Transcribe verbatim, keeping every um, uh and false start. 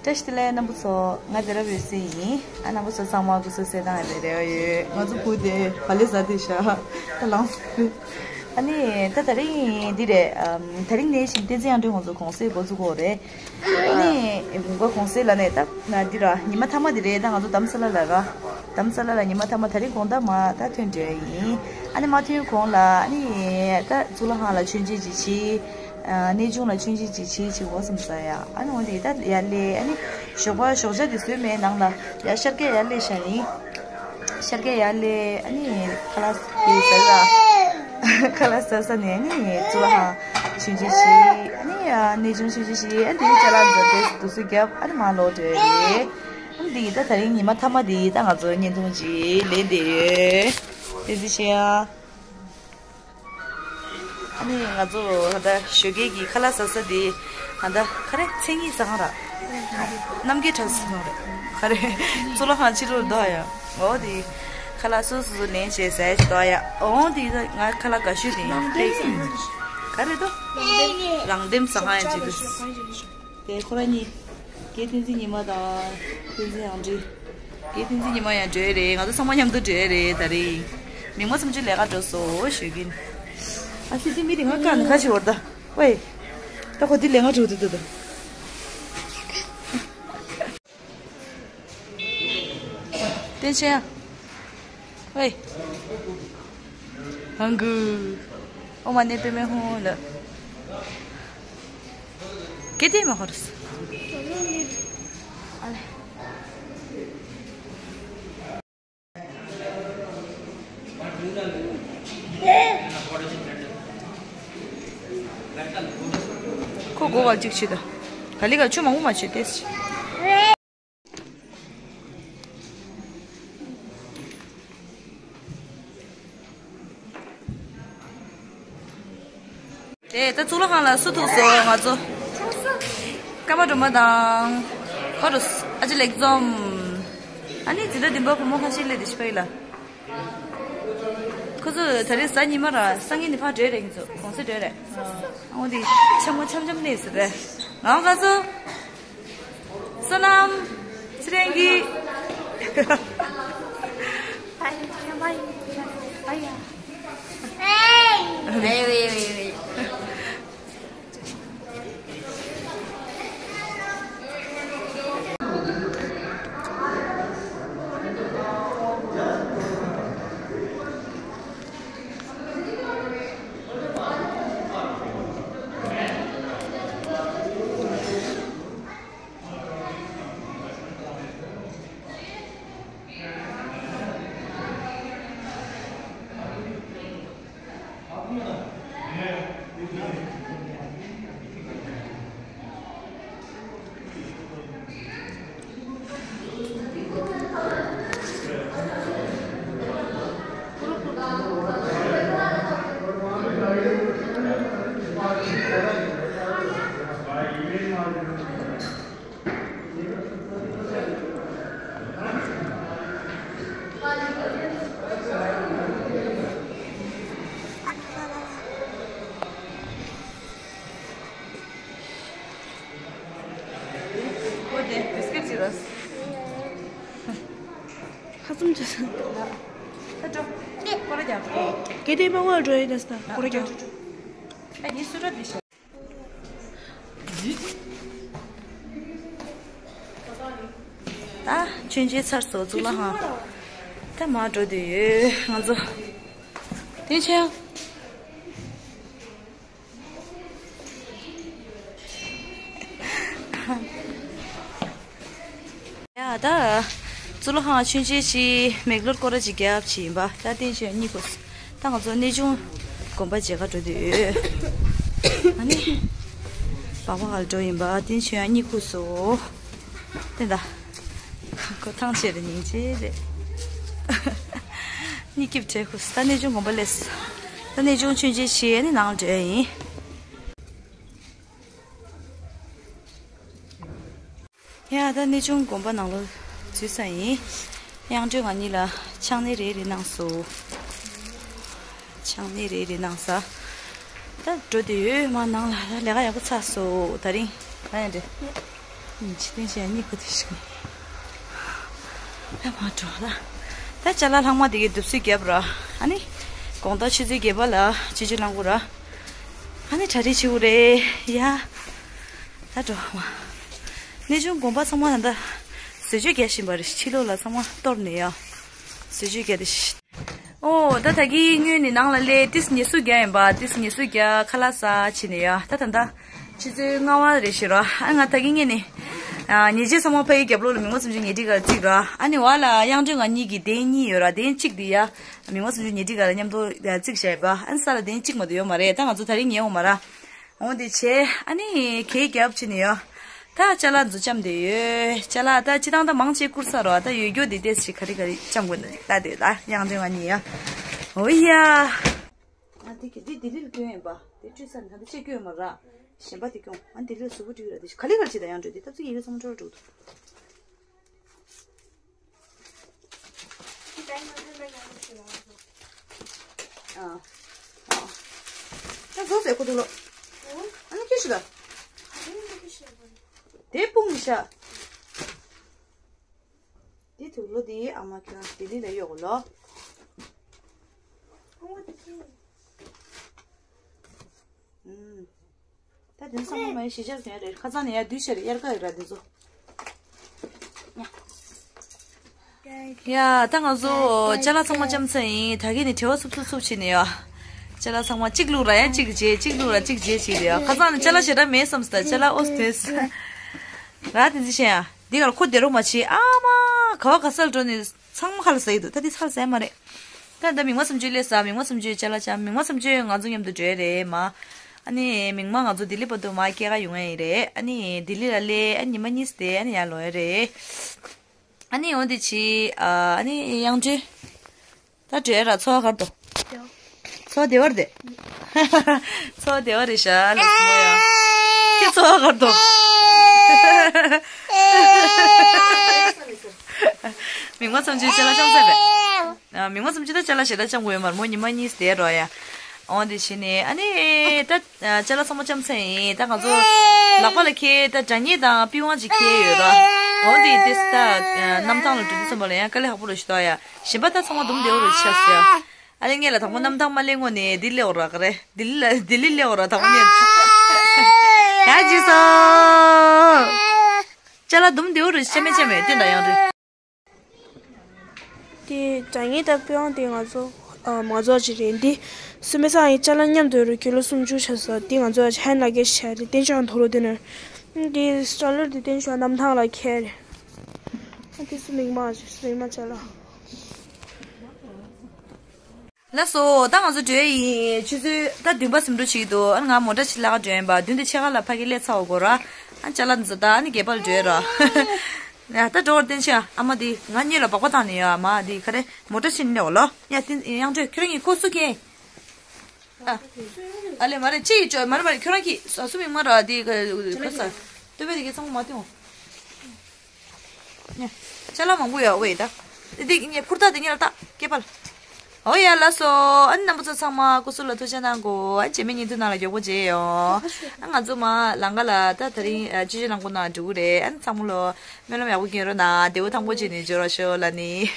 བཀྲ་ཤིས་བདེ་ལེགས་རྣམ་པ་ཚོ། ང་དེ་ར་བོད་སྲིད་ཡིན། ཨ་རྣམ་པ་ཚོ་ཚང་མ་སྐུ་གཟུགས་གསལ་ཐང་ཡོད་པའི་རེ་བ་ཡོད། ང་ཚོ་བུ་དེ་བ་ལེ་ཟ་དེ་ཤ་ད་ལངས་སོང་། ཨ་ནི་ད་དེ་རིང་འདི་རེད། ཨམ། དེ་རིང་ནས་བཞིན་བསྟན་འཛིན་དབྱངས་སྒྲོན་ཁོང་ཚོ་གུང་སེང་འགོ་འཛུགས་གོ་རེད། ཨ་ནི་འགོ་གུང་སེང་ལ་ནས་ད་འདི་ར་ཉི་མ་མཐའ་མ་འདི་རེད། ད་ང་ཚོ་རྡ་རམ་ས་ལ་ལ་ར། རྡ་རམ་ས་ལ་ལ་ཉི་མ་མཐའ་མ་དེ་རིང་དགོང་དག་མ་ད་ཐོན་འགྲོ་ཡིན། ཨ་ནི་མ་ཐོན་གོང་ལ་ཨ་ནི་ད་གཙུག་ལག་ཁང་ལ་མཆོད་མཇལ་ཅིག་བྱེད། ཨ། གནས་ཆུང་ལ་མཆོད་མཇལ་ཅིག་བྱེད་ཅིག་འོ་བསམ་ས་ཡ། ཨ་ནི་འོ་དེ་ད་ཡར་ལས་ཨ་ནི་ཞོགས་པ་ཞོགས་ཇ་དེ་བཟོས་མེད་ནང་ལ་ཡར་ཤར་རྒྱག་ཡར་ལས་ཤ་ཡིན། ཤར་རྒྱག་ཡར་ལས་ཨ་ནི་ཁ་ལག་དེ་ཟ་ཡ། ཁ་ལག་ཟ་ས་ནས་ཨ་ནི་གཙུག་ལག་ཁང་མཆོད་མཇལ་བྱེད། ཨ་ནི་ཡ་གནས་ཆུང་མཆོད་མཇལ་བྱེད། ཨ་ནི་དེ་ཅ་ལག་འཛོམས་ཏེ་དུས་ཚོད་བརྒྱབ། ཨ་ནི་མར་ལོག་འགྲོ་ཡ་རེད། ཨ་ནི་དེ་ད་དེ་རིང་ཉི་མ་མཐའ་མ་དེ་ད་ང་ཚོ་བརྙན་ཐུང་ཅིག་ལེན་བསྡད་ཡོད། བསྟན་འཛིན་ཆེ་ཡ། ཨ་ནི་ང་ཚོ་ད་ལྟ་ཞོགས་ཀས་ཀྱི་ཁ་ལག་ཟ་ས་དེ་ད་ལྟ་ག་རེ་མཚན་ཉིད་ཟ་ཁང་ར། རྣམ་རྒྱལ་གྲྭ་ཟ་ཁང་ར། ག་རེ་གཙུག་ལག་ཁང་ཕྱི་དྲོར་འདུག་ཡ། འོ་དེ་ཁ་ལག་སོ་སོ་ལེན་བྱས་ཟ་ཡ་ཞིག་འདུག་ཡ། འོ་དེ་ད་ང་ཁ་ལག་དགའ་ཤོས་དེ་ཡིན། ག་རེ་འདུག་རང་འདེམས་ཟ་ཁང་ཡང་ཅིག་འདུག་དེ་ཁོ་རང་གཉིས། རྒན་བསྟན་འཛིན་ཉི་མ་དང་བསྟན་འཛིན་དབྱངས་སྒྲོན། རྒན་བསྟན་འཛིན་ཉི་མ་ཡང་འགྲོ་ཡ་རེད། ང་ཚོ་ཚང་མ་མཉམ་དུ་འགྲོ་ཡ་རེད་ད་རེས། མིག་དམར་ཚུན་ཆད་ལས་ཀ་འགྲོ་སོང་ཞུ་གིན། ཨ་སི་དེ་མི་དེ་ང་བཀག་ནས་ཁ་ཕྱེ་བར་ད། ཝེ། ད་ཁོ་དེ་ལས་ཀ་འགྲོ་དུ་དུ་དུ། བསྟན་ཆེན། ཝེ། ཧང་གུ། ཨོ་མ་ནེ་པེ་མེ་ཧོང་ལ། ཀེ་ཏེ་མ་ཧོར་སི། ཁོ་གོ་བ་གཅིག་བྱེད་དོ། ག་ལི་ག་ཆུ་མང་པོ་མ་བྱེད་དེ། དེ་ད་གཙུག་ལག་ཁང་ལ་སུ་ཐུག་སོང་ང་ཚོ། ཀརྨ་སྒྲོལ་མ་དང་། ཁོ་རུ་ཨ་ཅེ་ལེགས་འཛོམས། ཨ་ནི་འཛིན་གྲྭ་བདུན་པ་བུ་མོ་ཁ་ཤས་སླེབས་དེ་ཤི་པ་ཡིན་ལ། ཁོ་ཚོ་ད་རེས་གཟའ་ཉི་མ་ར་སང་ཉིན་ནི་ཕར་འགྲོ་རེད། ཁོ་ཚོ་གུང་སེང་འགྲོ་རེད། ཨ་འོ་དེ་འཆམ་མ་འཆམ་འཆམ་གནས་ཟེར་རེད། ང་ཁ་ཚོ། བསོད་ནམས། ཚེ་རིང་གི། ཁ་ཙུམ་ཅི་སོང་། ད་འགྲོ། སྐོར་ར་རྒྱག་འགྲོ། གལ་ཏེ་མ་དངོས་འགྲོ་ཡིན་ན་ས་སྐོར་ར་རྒྱག་འགྲོ། ཨ་ནི་སུ་ར་དེ་ཤ། ད་མཆོད་མཇལ་ཚར་སོང་གཙུག་ལག་ཁང་། ད་མར་འགྲོ་འདོད་ཡོད་ང་ཚོ། དེ་ཆེ། ཡ་ད། གཙུག་ལག་ཁང་མཆོད་མཇལ་ཅིག་མེག་ལོར་སྐོར་ར་ཅིག་རྒྱབ་ཅིག་ཡིན་པ། ད་བསྟན་ཆོས་གཉིད་ཁུག་སོང་། ད་ང་ཚོ་གནས་ཆུང་དགོན་པ་མཇལ་ཁ་འགྲོ་འདོད་ཡོད། ཨ་ནི། སྦག་སྦག་ལ་འགྲོ་ཡིན་པ། བསྟན་ཆོས་གཉིད་ཁུག་སོང་། དེ་ད། ཁོ་ཐང་ཆད་རེད་སྙིང་རྗེ་རེད། གཉིད་སྐྱིབས་བྲལ་ཁུག་སོང་། ད་གནས་ཆུང་དགོན་པ་སླེབས་སོང་། ད་གནས་ཆུང་མཆོད་མཇལ་བྱས་ནས་ནང་འགྲོ་ཡ་ཡིན། ཡ་ད་གནས་ཆུང་དགོན་པ་ནང་ལོགས་འཛུལ་ས་ཡིན། དབྱངས་སྒྲོན་ང་གཉིས་ལ་ཕྱག་ནི་རེ་རེ་གནང་སོང་། ཕྱག་ནི་རེ་རེ་གནང་ས། ད་འགྲོ་འདོད་ཡོད་མ་ནང་ལ། ད་ལས་ཀ་ཡག་པོ་ཚར་སོང་ད་རིང་། ང་ཡང་འདྲེ། ཡིན་ཅི་བསྟན་བྱས་གཉིད་ཁུག་དེ་ཞིག་ད་མ་འགྲོ་ལ། ད་ཅ་ལག་ལྷག་མ་དེ་གའི་བསྡུ་གསོད་བརྒྱབ་ར། ཨ་ནི་དགོང་དག་ཆུ་ཚོད་བརྒྱད་པ་ལ་ཆུ་ཆུ་ལངས་དགོས་ར། ཨ་ནི་གྲ་སྒྲིག་བྱེད་དགོས་རེད་ཡ། ད་འགྲོ་མ། གནས་ཆུང་དགོན་པ་ཚང་མ་ད་ལྟ་བཟོ་བཅོས་རྒྱག་བཞིན་པ་རེད། ཕྱི་ལོགས་ལ་ཚང་མ་གཏོར་ནས་ཡ། བཟོ་བཅོས་རྒྱག་དེ་ཤི། ཨོ་ད་ད་གིན་སྔོན་ནས་ནང་ལ་སླེབས། ཏིས་ཉལ་གསོ་རྒྱག་ཡིན་པ། ཏིས་ཉལ་གསོ་རྒྱག་ཁ་ལག་ཟ་བྱས་ནས་ཡ། ད་ད་ད་ཆུ་ཚོད་ལྔ་པ་རེད་ཤི་ར། ཨ་ང་ད་གིན་སྔོན་ནས་ཨ་ཉལ་ཆས་ཚང་མ་ཕ་གིའི་རྒྱབ་ལོགས་ལ་མིག་དམར་སེམས་ཅན་ཉལ་ཁྲིའི་སྒང་ལ་བརྩིགས་ར། ཨ་ནི་བ་ལ་གཡང་སྒྲོན་ང་གཉིས་ཀྱི་གདན་གཉིས་ཡོད་ར། གདན་གཅིག་དེ་ཡ་མིག་དམར་སེམས་ཅན་ཉལ་ཁྲིའི་སྒང་ལ་མཉམ་དུ་བརྩིགས་བཞག་ཡིན་པ། ཨ་ནི་ས་ལ་གདན་གཅིག་མ་གཏོགས་ཡོད་མ་རེད། ད་ང་ཚོ་ད་རིང་ཉལ་འོང་མ་ར། འོ་དེ་བྱས་ཨ་ནི་གད་རྒྱབ་བྱས་ནས་ཡོད། ད་ཅ་ལག་འཛུ་ལྕམ་དེ་ཡོད། ཅ་ལག་ད་སྤྱི་བཏང་ད་མང་ཆེ་བསྐུར་ས་རོ། ད་ཡོད་རྒྱུ་དེ་ཏེས་ཞིག་ག་རེ་ག་རེ་ལྕམ་དགོས་ན་ད་དེ་ད་གཡང་སྒྲོན་ང་གཉིས་ཡ། འོ་ཡ། ཨ་དེ་གི་དེ་ལྡི་ལི་ལ་སྐྱོན་ཡིན་པ། དེ་བཀྲུས་ཚར་ནས་ད་དེ་ཅེས་སྐྱོན་ཡོད་མ་ར། གཞན་པ་དེ་སྐྱོན། ཨ་ལྡི་ལི་ལ་གཟུགས་པོ་བཀྲུས་ར། དེ་ག་ལེ་ག་ལེ་བྱེད་ད་གཡང་སྒྲོན་དེ་ད་ཚིག་ཡིན་རེད་ཚང་མ་འཕྲོ་ར་འགྲོ་འདུག་ཨ། ཨ། ད་བཟོ་ཟེར་ཁོ་ཐུག་ལོ། ཨ་ནི་ཁྱེར་ཤི་ད། དེ་སྤུངས་ཤ། དེ་ཐུག་ལོ་དེ་ཨ་མ་ཁྱོད་ལྡི་ལི་ལ་གཡོག་ལོ། ཨུམ། ད་དེ་ཚང་མ་མ་ཡི་ཞི་ཆགས་ཟེར་རེད། ཁ་སང་ནས་ཡར་བསྡུས་ཤར་དབྱར་ཁ་ཡོད་ར་དེ་ཚོ། ཡ། ད་ང་ཚོ་ཅ་ལག་ཚང་མ་ལྕམ་ཚ་ཡིན། ད་གིན་ནས་བྲེལ་བ་འཚུབ་འཚུབ་འཚུབ་བྱས་ནས་ཡ། ཅ་ལག་ཚང་མ་གཅིག་བླུགས་ར་ཡང་གཅིག་བརྗེ། གཅིག་བླུགས་ར་གཅིག་བརྗེ་བྱས་ཏེ་ཡ། ཁ་སང་ནས་ཅ་ལག་ཞེ་དྲག་མེད་བསམ་སྟེ་ཅ་ལག་ཨོ་སྟེ། ར་དེ་ཚོ་བཤད་ཡ། འདི་གར་ཁོ་བསྡད་རོགས་མ་བྱེད། ཨ་མ། ག་བ་ག་ས་ལ་འགྲོ་ནས་ཚང་མ་ཁ་ལ་ཟ་ཡི་འདུག་ད་འདི་ཚ་ལ་ཟ་ཡ་མ་རེད། ད་ད་མིག་དམར་སེམས་ཅན་སླེབས་ས། མིག་དམར་སེམས་ཅན་ཅ་ལག་ཅམ། མིག་དམར་སེམས་ཅན་ང་ཚོ་མཉམ་དུ་འགྲོ་ཡ་རེད་མ། ཨ་ནི་མིག་དམར་ང་ཚོ་ལྡི་ལི་བར་དུ་མ་སྐྱེལ་ག་ཡོང་ཡ་ཡིན་རེད། ཨ་ནི་ལྡི་ལི་ལ་སླེབས། ཨ་ཉི་མ་གཉིས་དེ་ཨ་ནི་ཡར་ལོག་ཡ་རེད། ཨ་ནི་འོ་དེ་བྱས། ཨ་ཨ་ནི་གཡང་སྒྲོན། ད་འགྲོ་ཡ་ར། འཚོ་བ་གར་འགྲོ། འཚོ་བ་བདེ་བར་བསྡད། འཚོ་བ་བདེ་བ་རེད་ཤག་ལགས་སོ་ཡ། ཁྱེད་འཚོ་བ་གར་འགྲོ། མིག་དམར་སེམས་ཅན་ཅ་ལག་ཅམ་ཟེར་བས། ཨ། མིག་དམར་སེམས་ཅན་ད་ཅ་ལག་ཞེ་དྲག་ཅམ་དགོས་ཡོད་མ་རེད་མོ། ཉི་མ་གཉིས་བསྡད་རོགས་ཡ། འོ་དེ་བྱས་ནས་ཨ་ནི་ད་ཅ་ལག་ཚང་མ་ཅམ་ཚར་ཡིན། ད་ང་ཚོ་ལག་པ་ལ་འཁྱེར། ད་སྒྲ་སྙན་དང་པི་ཝང་ཅིག་འཁྱེར་ཡོད་ར། འོ་དེ་དེ་ད་གནམ་ཐང་ལ་འགྲོ་དུས་ཙམ་པ་ལ་ཡང་དཀའ་ལས་ཁག་པོ་རེད་ཤག་ད་ཡ། གཞན་པ་ད་ཚང་མ་དུམ་བདེ་བོ་རེད་ཆགས་སོང་ཡ། ཨ་ལེ་ངས་ལ་དང་པོ་གནམ་ཐང་མ་སླེབས་སྔོན་ནས་འདི་སླེབས་ར་ག་རེ། ལྡི་ལི་ལ་ལྡི་ལི་སླེབས་ར་དང་པོ་ངས། ཡ་ཇི་སོ། ཅ་ལག་དུམ་བདེ་བོ་རེད་ཤག་མེད་ཅག་མེད་བསྟན་དང་ཡང་རེད། དེ་སྒྲ་སྙན་དང་པི་ཝང་དེ་ང་ཚོ་ཨ་མ་ཚོ་ཅི་རེད། འདི་སུ་མེ་སང་ཡི་ཅ་ལག་མཉམ་དུ་རུ་ཀི་ལོ་སུམ་ཅུ་ཆ་ས་དེ་ང་ཚོ་ཧན་ལ་གེ་ཤ་རེད། བསྟན་ཆོག་མཐོ་ལོ་དེ་ནས་འདི་སི་ཊོ་ལར་དེ་བསྟན་ཆོག་གནམ་ཐང་ལ་ཁྱེར་རེད། ཨ་དེ་སུ་མིག་མ་ཅི་སུ་མིག་མ་ཅ་ལག་ལགས་སོ། ད་ང་ཚོ་འགྲོ་ཡ་ཡིན། ཆུ་ཚོད་ད་བདུན་པ་ཟིན་འགྲོ་བྱེད་ཀྱི་འདུག་ཨ་ང་མོ་ཊ་ཕྱིར་ལ་ཁ་འགྲོ་ཡིན་པ། བདུན་དང་ཕྱེད་ཀ་ལ་ཕ་གི་སླེབས་ཚར་བ་གོ་ར། ཨ་ཅ་ལག་འདི་ཚོ་ད་ཨ་ནི་སྒལ་པར་འགྲོ་ཡ་ར། ཡ་ད་འགྲོ་བར་བསྟན་ཤག་ཨ་མ་འདི་ང་གཉིས་ལ་སྦག་སྦག་བཏང་ནས་ཡོད། ཨ་མ་འདི་ག་རེ་མོ་ཊ་ཕྱིར་སླེབས་འོ་ལོ། ཡ་བསྟན་གཡང་སྒྲོན་ཁྱོད་རང་གཉིས་ཁོ་སུ་ཁེ། ཨ་ཨ་ལེ་མ་རེད་ཅི་ཡི་ཅོ་མ་རེད་མ་རེད། ཁྱོད་རང་གིས་སུ་མིག་མ་ར་འདི་ག་ག་ས་སྟོད་པའི་དེ་གའི་ཚང་མ་མ་བསྟན་འོ། ཅ་ལག་མང་པོ་ཡོད་ཝེ་ད། འདི་ངས་ཁུར་ཐག་འདི་ཉལ་ཐག་སྐེད་པ་ལ། ཨོ་ཡ་ལགས་སོ། ཨ་ནི་རྣམ་པ་ཚོ་ཚང་མ་སྐུ་གཟུགས་ལ་ཐུགས་རྗེ་གནང་གོ། ཨ་རྗེས་མའི་ཉིན་ཐོ་ནང་ལ་མགྱོགས་པོ་མཇལ་ཡོང་། ཨ་ང་ཚོ་མ་ལང་ཀ་ལ་ད་ད་རིང་ཨ་ཆུ་ཆུ་ནང་ཁུལ་ནང་འགྲོ་གི་རེད། ཨ་ནི་ཚང་མ་ལོ་སྨོན་ལམ་ཡག་པོ་སྐྱོན་རོགས་གནང་། བདེ་པོ་ཐང་པོ་བྱས་ནས་འབྱོར་རོགས་ཤོག་ལབ་ནི།